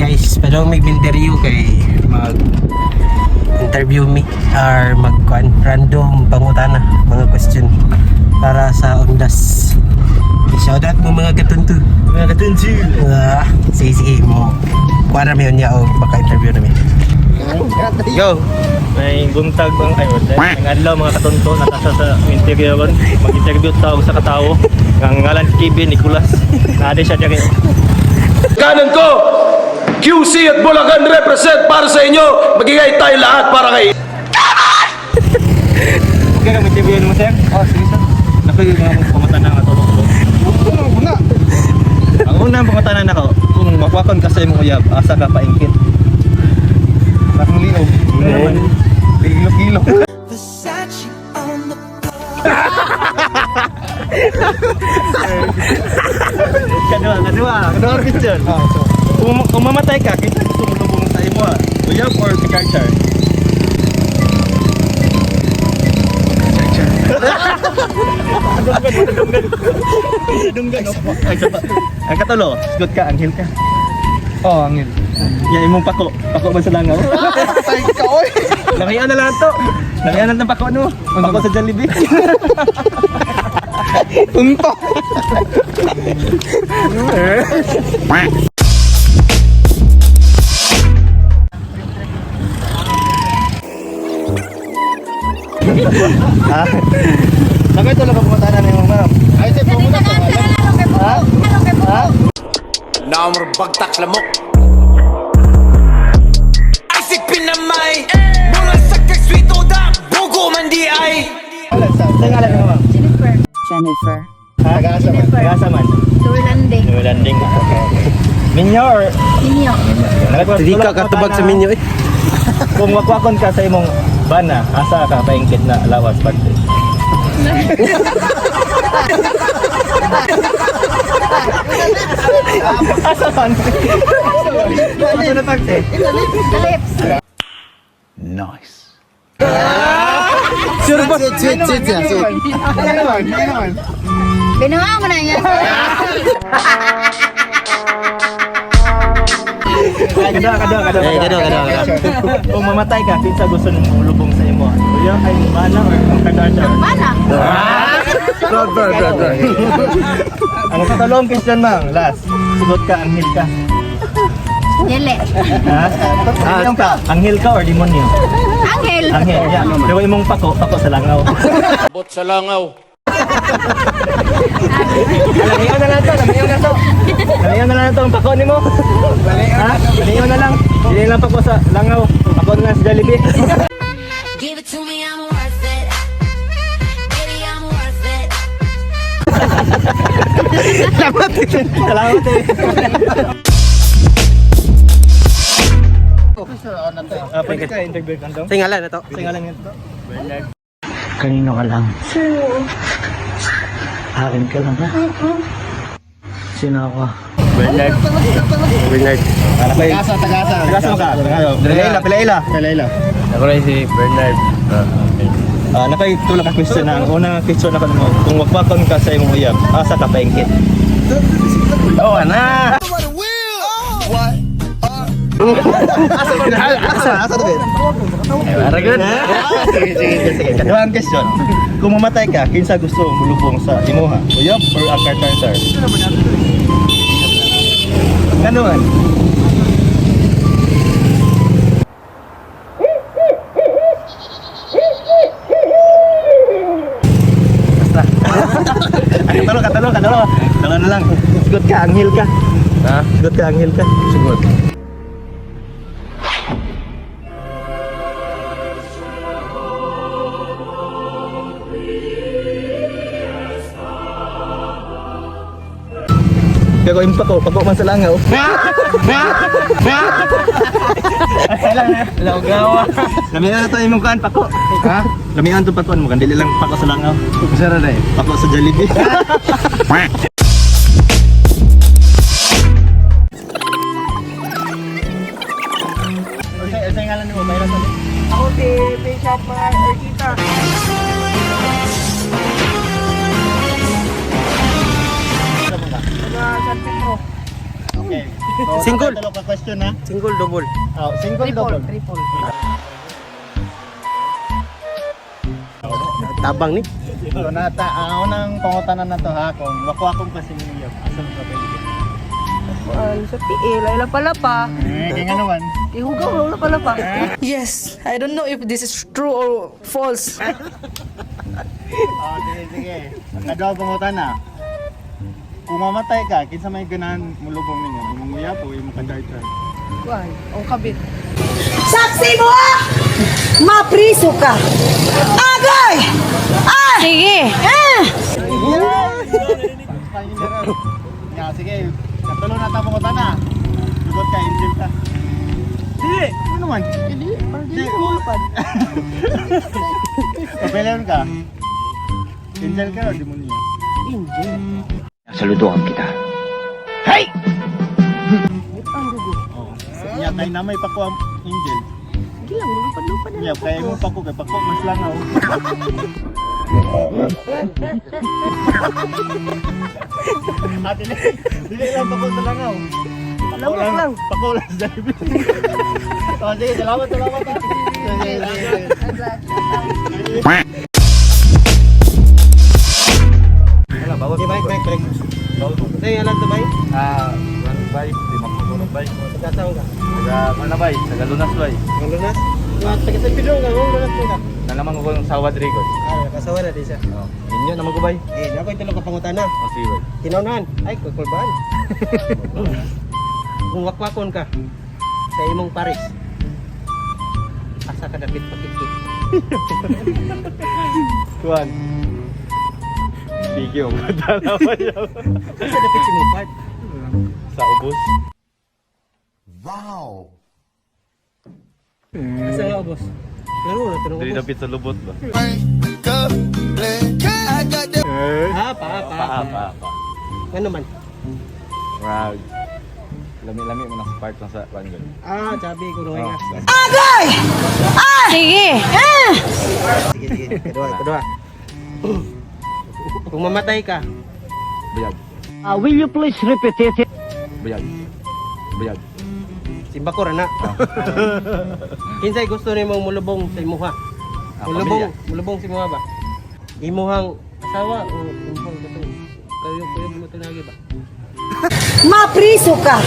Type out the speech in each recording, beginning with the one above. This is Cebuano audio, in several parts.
Guys, padong mig interview kay mag interview me or mag kuan, random pangutana, mga question para sa Undas. Shout out mo, mga katunto. Mga katunto. Ah, sige sige mo. Kuan ra mi unya og baka interview na mi. Go. May buntag bang ay wala. Ang adlaw, mga katunto, nasa sa interview ron. Mag-interview ta og sa katawo. Ang ngalan Kevin Nicolas. Naade siya diri. Kanan ko, QC at Bulacan represent para sa inyo. Magigay tayo lahat para kay Okay ka interview mo, sir? Oh, sige sir. Nakoy mga pangutana nga tulong ko. Ang unang pangutana nako, kung makwakon ka sa imong uyab, asa ka paingkit? Parang liog. Kilo-kilo. Kadua, kadua, kadua question. Ah, so. Kung mamatay ka, kinsa gusto mo lubong sa imo? Ah? Uyab or si Carter? Dunggan, dunggan. Ay, saba. Ang katulo, sugot ka, anghel ka. Oh, angil. Yan imong pako, pako man sa langaw. Patay ka, oy! Lamian na lang to. Lamian na lang pako no. Pako sa Jollibee. Tunto! Nakay to lang ka pumatanan ni ma'am. Ay, sir, pumunta ka. Ha? Ha? Namor bagtak lamok. Asik pinamay. Mula sa kagswito da. Bugo man di ay. Sa ngalan ni ma'am. Jennifer. Jennifer. Ha? Tagasa man. Tagasa man. Durlande. New landing. Okay. Minyo or Ninyo. Hindi ka katubag sa minyo eh. Kung wakwakon ka sa imong bana, asa ka paingkit na lawas parte? Asa man? Asa na parte? The lips. Sure ba? Sweet, sweet, sweet, sweet. Ano naman? Ano naman? Binuha mo na yan. Kadua, kadua, kadua. Eh, kadua, kadua, kadua. Kung mamatay ka, kinsa gusto nimo lubong sa imo? Uya ay bana or ang kadarsa? Mana? Bro, bro, bro, bro. Ang katulong question, ma'am, last. Sugot ka, anghel ka. Dili. Ha? Ah, ka, anghel ka or demonyo? Anghel. Anghel, yeah. Pero imong pako, pako sa langaw. Bot sa langaw. Lamiyon na lang to, lamiyon na to. Lamiyon na lang to ang pako nimo. Ha? Lamiyon na lang. Dili lang pako sa langaw. Pako na lang sa Jollibee. Give it to me, I'm worth it. Baby, I'm worth it. Salamat eh. Ah, pwede ka interview ka dong? Sa ngalan na to. Sa ngalan nga to? Kanino ka lang? Akin ka lang, ha? Sino ako? Bernard. Bernard. Tagasa, tagasa. Tagasa mo ka? Pilaila, pilaila. Pilaila. Ako rin si Bernard. Ah, nakay tulak ka question na. Ang unang question ako nimo, kung wakwakon ka sa imong uyab, asa ka paingkit? Oh, ana. Asa, asa to, Ben? Very good. Sige, sige, sige. Kaduhang question. Kung mamatay ka, kinsa gusto mulubong sa imuha? Uyab or ang kartarsar? Ano man? Basta. Ay, katalo, katalo, katalo. Katalo na lang. Sugot ka, anghel ka. Ha? Sugot ka, anghel ka. Sugot. Gagawin pa ko, pako man sa langaw. Lagawa. Lamian na to imong kuan pako. Ha? Lamian to pakuan mo kan dili lang pako sa langaw. Masara na eh. Pako sa Jollibee. Unsay ngalan nimo? Mayroon sa Ako si Bishop mga Erkita. Taga San Pedro. Okay. So, Single. Tulo ka question ha. Single, double. Oh, single, double. Triple. Tabang ni. So, nata, ang unang pangutanan na to ha, kung wakwakong pa si Mio, asa mo ka pwede? Kuan sa tiil ay lapa-lapa. Eh, kaya nga naman. Ihugaw lang lapa-lapa. Yes, I don't know if this is true or false. Oh, sige, sige. Ang kaduha pangutana. Kung mamatay ka, kinsa may ganahan mulubong ninyo? Imong uyab o imong ka-charger? Kuan, ang kabit. Saksi mo ah! Mapriso ka! Agay! Ah! Sige. Ah! Ya, sige. Katulo na ta pangutana. Dugot ka, angel ka. Dili! Ano naman? Dili. Dili ka Kapilihan ka. Angel ka o demonyo? Saludohan kita. Oo. Nya, kay na may pako ang angel. Sige lang, lupad-lupad na Nya, lang kay ko. mo pako kay pako mas langaw. Ah, dili. Dili lang pako sa langaw. Pako Lamok lang. Pako lang sa Jollibee. Oh, sige, salamat, salamat. Ah. Sige, sige, sige. Okay, bike, bike, bike. Sa'yo, alam to, bay? Ah, bay, di makukurot bay. Taga ka. Taga mana bay, taga Lunas bay. Ang lunas? Mga taga San Pedro nga, ang lunas mo ka. Nalaman ko ng Sawa Drigos. Ah, nakasawa na di siya. Oh, inyo naman ko bay. Eh, ako itulo ka pangutana. Oh, sige bay. Tinaunahan. Ay, kukulbaan. Kung wakwakon ka sa imong Paris, asa ka dapit pakikit? Kuan. Sige, ang dalawa yaw. Asa dapit si imong part? Sa ubos. Asa nga ubos? Laro na tanong Dili ubos. dapit sa lubot ba? Ah, pa, pa. Paa, paa, pa. Ano man? Rag. Lami-lami mo na sa part lang sa kuan gud. Ah, sabi ko nung nga. Agay! Ah! Sige. Ah! Sige, sige. Kadua, kadua. Kung mamatay ka, Bayag. Will you please repeat it? Bayag. Bayag. simba ko na. Kinsay gusto nimong mulubong sa imuha? Ah, Mulubong, pamilya. mulubong sa imuha ba? Imuhang asawa o imuhang katong kayo kayo mo tinagi ba? Mapriso ka!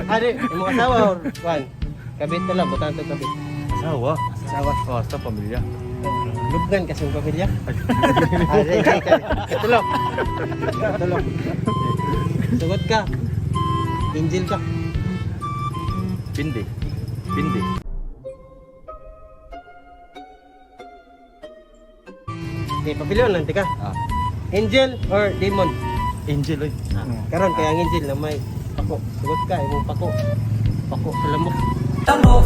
Ari, imong asawa or kwan? Kabit na lang, butan to kabit. Asawa. Asawa. Oh, sa pamilya. Lubgan kasi yung pamilya. Ari, kay katulo. Katulo. Sugot ka. Angel ka. Pindi. Pindi. Okay, papilyon lang tika. Ah. Angel or demon? Angel oy. Karon kay ang angel na may pako. Sugot ka imong pako. Pako sa lamok. Lamok.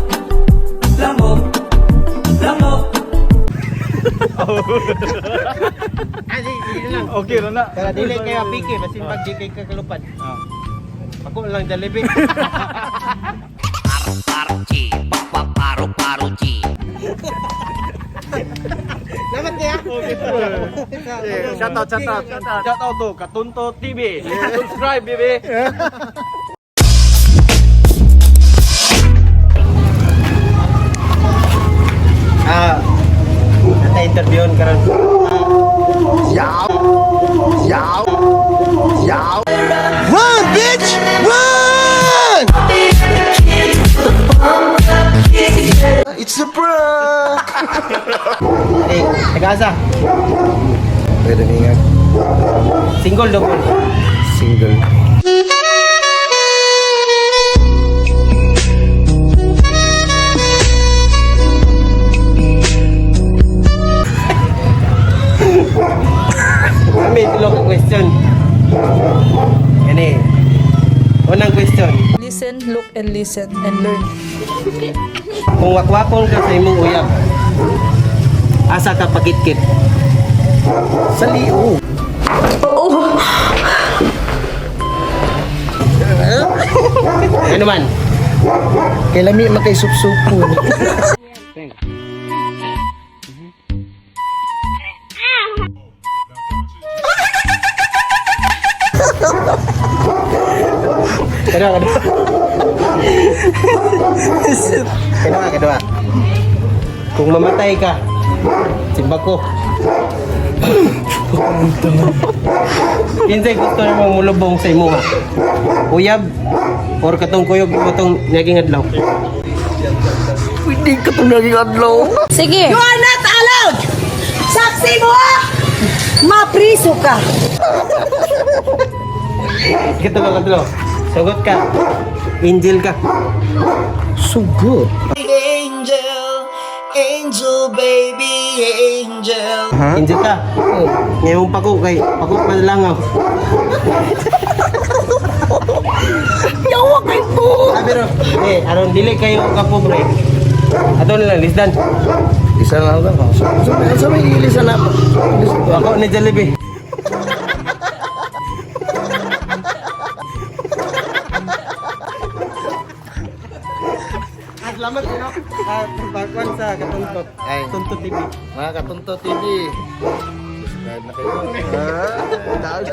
Lamok. Lamok. Ah, sige lang. Okay ra na. Kaya dili kay piki basin pag di kay kakalupad. Ah. Pako lang Jollibee. Dapat kaya? Shout out, shout out. Shout out to Katunto TV. Subscribe, baby. Ah, nata interviewon karon. Run, bitch! Run! It's a prank! Eh, taga-asa. Pwede ingat. Single double. Single. May tulo ka question. Kani. Unang question. Listen, look, and listen, and learn. Kung wakwakon ka sa imong uyab, asa ka pakitkit? Sa lio. Ano man? Kay lami man kay supsupon. Kadua, kadua. Kadua, kadua. Kung mamatay ka, simba ko. Kinsay gusto nimo mulubong sa imuha? Uyab or katong kuyog mo tong naging adlaw? Hindi ka itong naging adlaw. Sige. You are not allowed! Saksi mo ah! Mapriso ka! Katulo, katulo. Sugot ka. Angel ka. So good. Angel, angel, baby, angel. Angel ka. Ngayon pako kay pako pa langaw. Yawa kay po. Ah, pero eh aron dili kayo ka pobre. Ato na lang lisdan. Isa lang ako. Sa may ilisan na. Ako ni Jollibee. Ah, salamat no. Ah, pagkuan sa Katunto. Ay. Tunto TV. Mga Katunto TV. Subscribe na kayo. Ah, dahil